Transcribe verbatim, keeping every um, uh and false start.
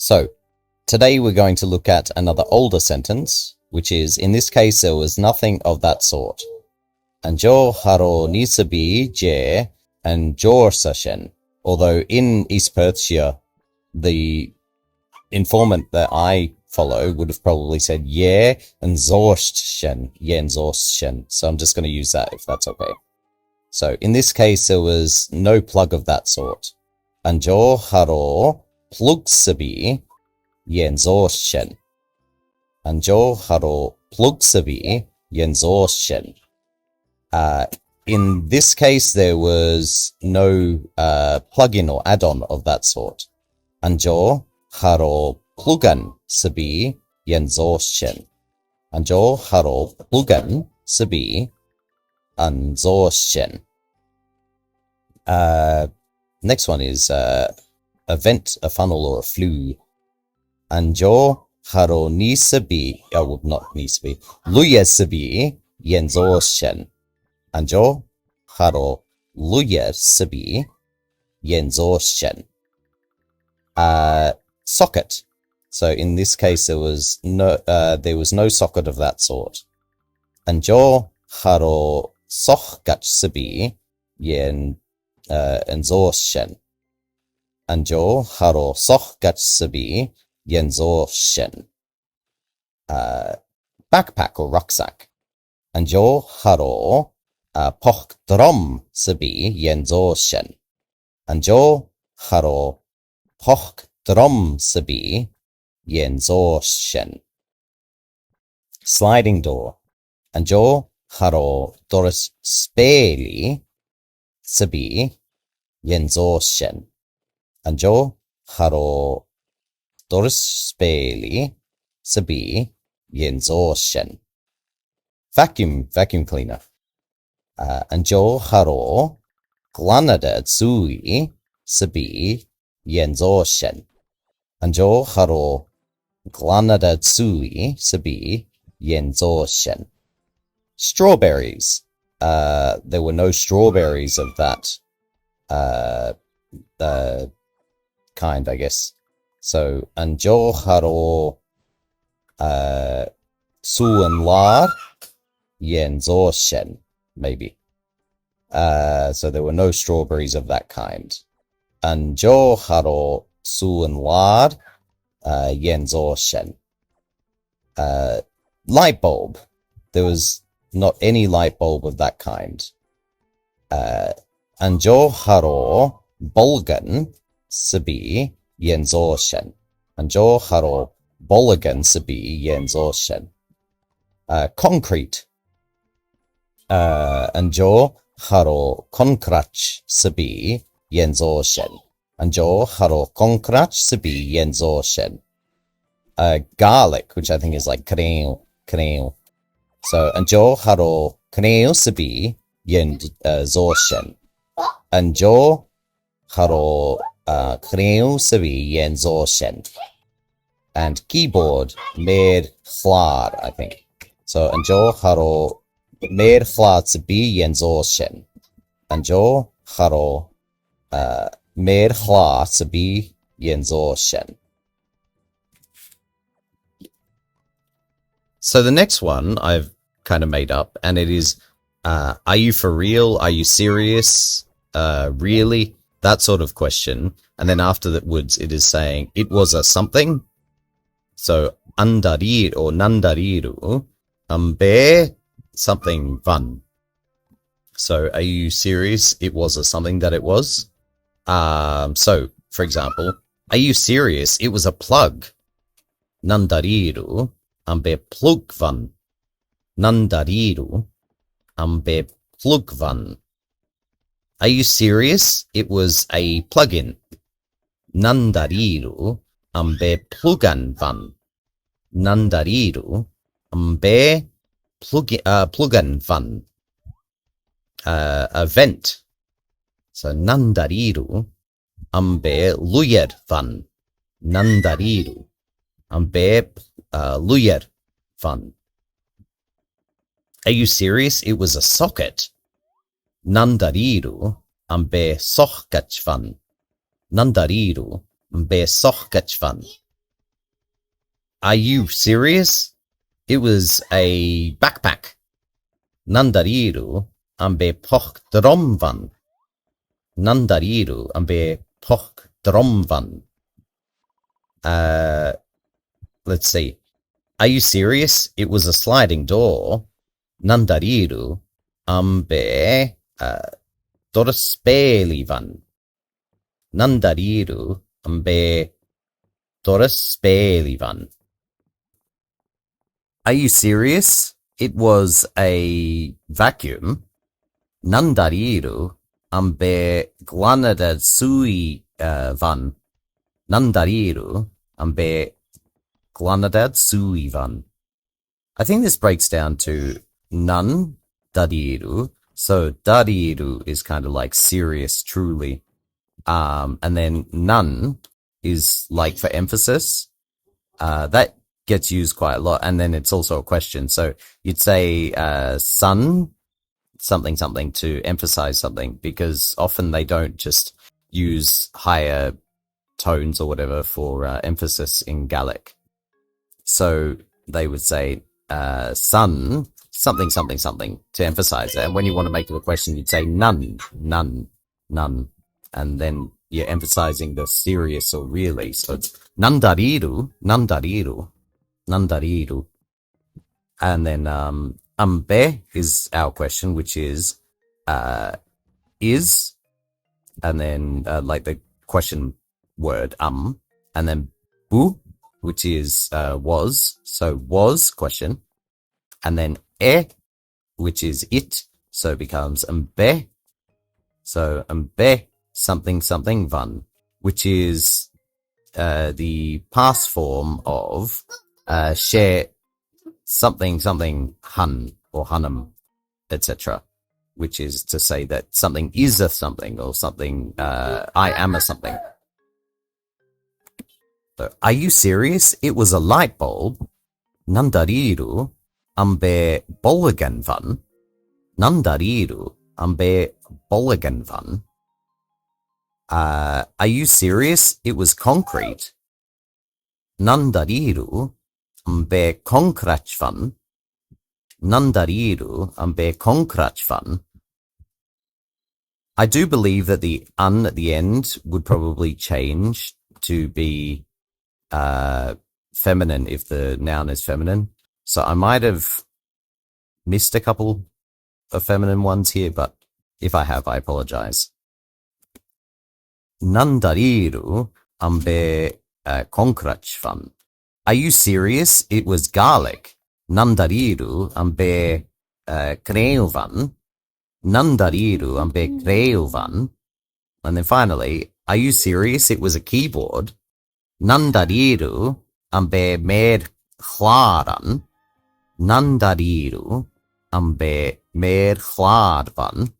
So, today we're going to look at another older sentence, which is, in this case, there was nothing of that sort. An deò cha robh nì sam bith dheth an t-seòrsa sin. Although in East Perthshire, the informant that I follow would have probably said, dheth an t-seòrsa sin, dheth an t-seòrsa sin. So I'm just gonna use that if that's okay. So in this case, there was no plug of that sort. An deò cha robh plug sam bith dheth an t-seòrsa sin. An deò cha robh plug sam bith dheth an t-seòrsa sin. Uh, in this case, there was no, uh, plug-in or add-on of that sort. An deò cha robh plug-in sam bith dheth an t-seòrsa sin. An deò cha robh plug-in sam bith dheth an t-seòrsa sin. Uh, next one is, uh, a vent, a funnel, or a flue. An deò cha robh nì sam bith, oh, well, not nì sam bith, luibhear sam bith dheth an t-seòrsa sin. An deò cha robh luibhear sam bith dheth an t-seòrsa sin. Uh, socket. So in this case, there was no, uh, there was no socket of that sort. An deò cha robh socaid sam bith dheth an, uh, an t-seòrsa sin. An deò cha robh socaid sam bith dheth an t-seòrsa sin. Uh, backpack or rucksack. An deò cha robh, uh, poc-droma sam bith dheth an t-seòrsa sin. An deò cha robh poc-droma sam bith dheth an t-seòrsa sin. Sliding door. An deò cha robh doras spèilidh sam bith dheth an t-seòrsa sin. An deò cha robh doras spèilidh sam bith dheth an t-seòrsa sin. Vacuum, vacuum cleaner. Uh, an deò cha robh glanadair-sùilidh sam bith dheth an t-seòrsa sin. An deò cha robh glanadair-sùilidh sam bith dheth an t-seòrsa sin. Strawberries. Uh, there were no strawberries of that, uh, uh, kind, I guess. So, an deò cha robh, uh, sùghan-làir dheth an t-seòrsa sin, maybe. Uh, so there were no strawberries of that kind. An deò cha robh sùghan-làir, uh, dheth an t-seòrsa sin. Uh, light bulb. There was not any light bulb of that kind. Uh, an deò cha robh bolgan sam bith dheth an t-seòrsa sin. An deò cha robh bolgan sam bith dheth an t-seòrsa sin. Uh, concrete. Uh, an deò cha robh concrete sam bith dheth an t-seòrsa sin. An deò cha robh concrete sam bith dheth an t-seòrsa sin. Uh, garlic, which I think is like crann, crann. So, an deò cha robh crann sam bith dheth an, uh, t-seòrsa sin. An deò cha robh, uh, crann sam bith dheth an t-seòrsa sin. And keyboard, meur-chlàr, I think. So, an deò cha robh meur-chlàr sam bith dheth an t-seòrsa sin. An deò cha robh, uh, meur-chlàr sam bith dheth an t-seòrsa sin. So the next one I've kind of made up, and it is, uh, are you for real? Are you serious? Uh, really? That sort of question. And then afterwards, it is saying, it was a something. So, an da-rìr-, or nan da-rìribh, am b' e something bh' ann. So, are you serious? It was a something that it was. Um, so, for example, are you serious? It was a plug. Nan da-rìribh, am b' e plug bh' ann. Nan da-rìribh, am b' e plug bh' ann. Are you serious? It was a plug-in. Nan da-rìribh, am b' e plug-in bh' ann. Nan da-rìribh, am b' e plug-, uh, plug-in bh' ann. Uh, a vent. So, nan da-rìribh, am b' e luibhear bh' ann. Nan da-rìribh, am b' e, uh, luibhear bh' ann. Are you serious? It was a socket. Nan da-rìribh, am b' e socaid bh' ann. Nan da-rìribh, am b' e socaid bh' ann. Are you serious? It was a backpack. Nan dà-rìribh, am b' e poc-droma a bh' ann. Nan dà-rìribh, am b' e poc-droma a bh' ann. Uh, let's see. Are you serious? It was a sliding door. Nan dà-rìribh, am b' e, uh, doras-spèilidh a bh' ann. Nan dà-rìribh, am b' e doras-spèilidh a bh' ann. Are you serious? It was a vacuum. Nan dà-rìribh, am b' e glanadaireachd-sùidh, uh, a bh' ann. Nan dà-rìribh, am b' e glanadaireachd-sùidh a bh' ann. I think this breaks down to nan dà-rìribh. So dà-rìribh is kind of like serious, truly. Um, and then nan is like for emphasis. Uh, that gets used quite a lot. And then it's also a question. So you'd say, uh, san something something to emphasize something, because often they don't just use higher tones or whatever for, uh, emphasis in Gaelic. So they would say, uh, san something something something to emphasize it. And when you want to make it a question, you'd say nan, nan, nan. And then you're emphasizing the serious or really. So it's nan dà-rìribh, nan dà-rìribh, nan dà-rìribh. And then, um, am b' e is our question, which is, uh, is, and then, uh, like, the question word, am, and then bu, which is, uh, was, so was question, and then e, which is it, so it becomes am b' e, so am b' e something something a bh' ann, which is, uh, the past form of, uh, 's e something something a th' ann or a th' annam, et cetera, which is to say that something is a something or something, uh, I am a something. So, are you serious? It was a light bulb. Nan dà-rìribh, am b' e bolgan a bh' ann. Nan dà-rìribh, am b' e bolgan a bh' ann. Uh, are you serious? It was concrete. Nan dà-rìribh, am b' e concrete a bh' ann. Nan dà-rìribh, am b' e concrete a bh' ann. I do believe that the an at the end would probably change to be, uh, feminine if the noun is feminine. So I might have missed a couple of feminine ones here, but if I have, I apologize. Nan dà-rìribh, am b' e, uh, concrete a bh' ann. Are you serious? It was garlic. Nan dà-rìribh, am b' e, uh, craobh a bh' ann. Nan dà-rìribh, am b' e craobh a bh' ann. And then finally, are you serious? It was a keyboard. Nan dà-rìribh, am b' e meur-chlàr ann. Nan dà-rìribh, am b' e meur-chlàr ann.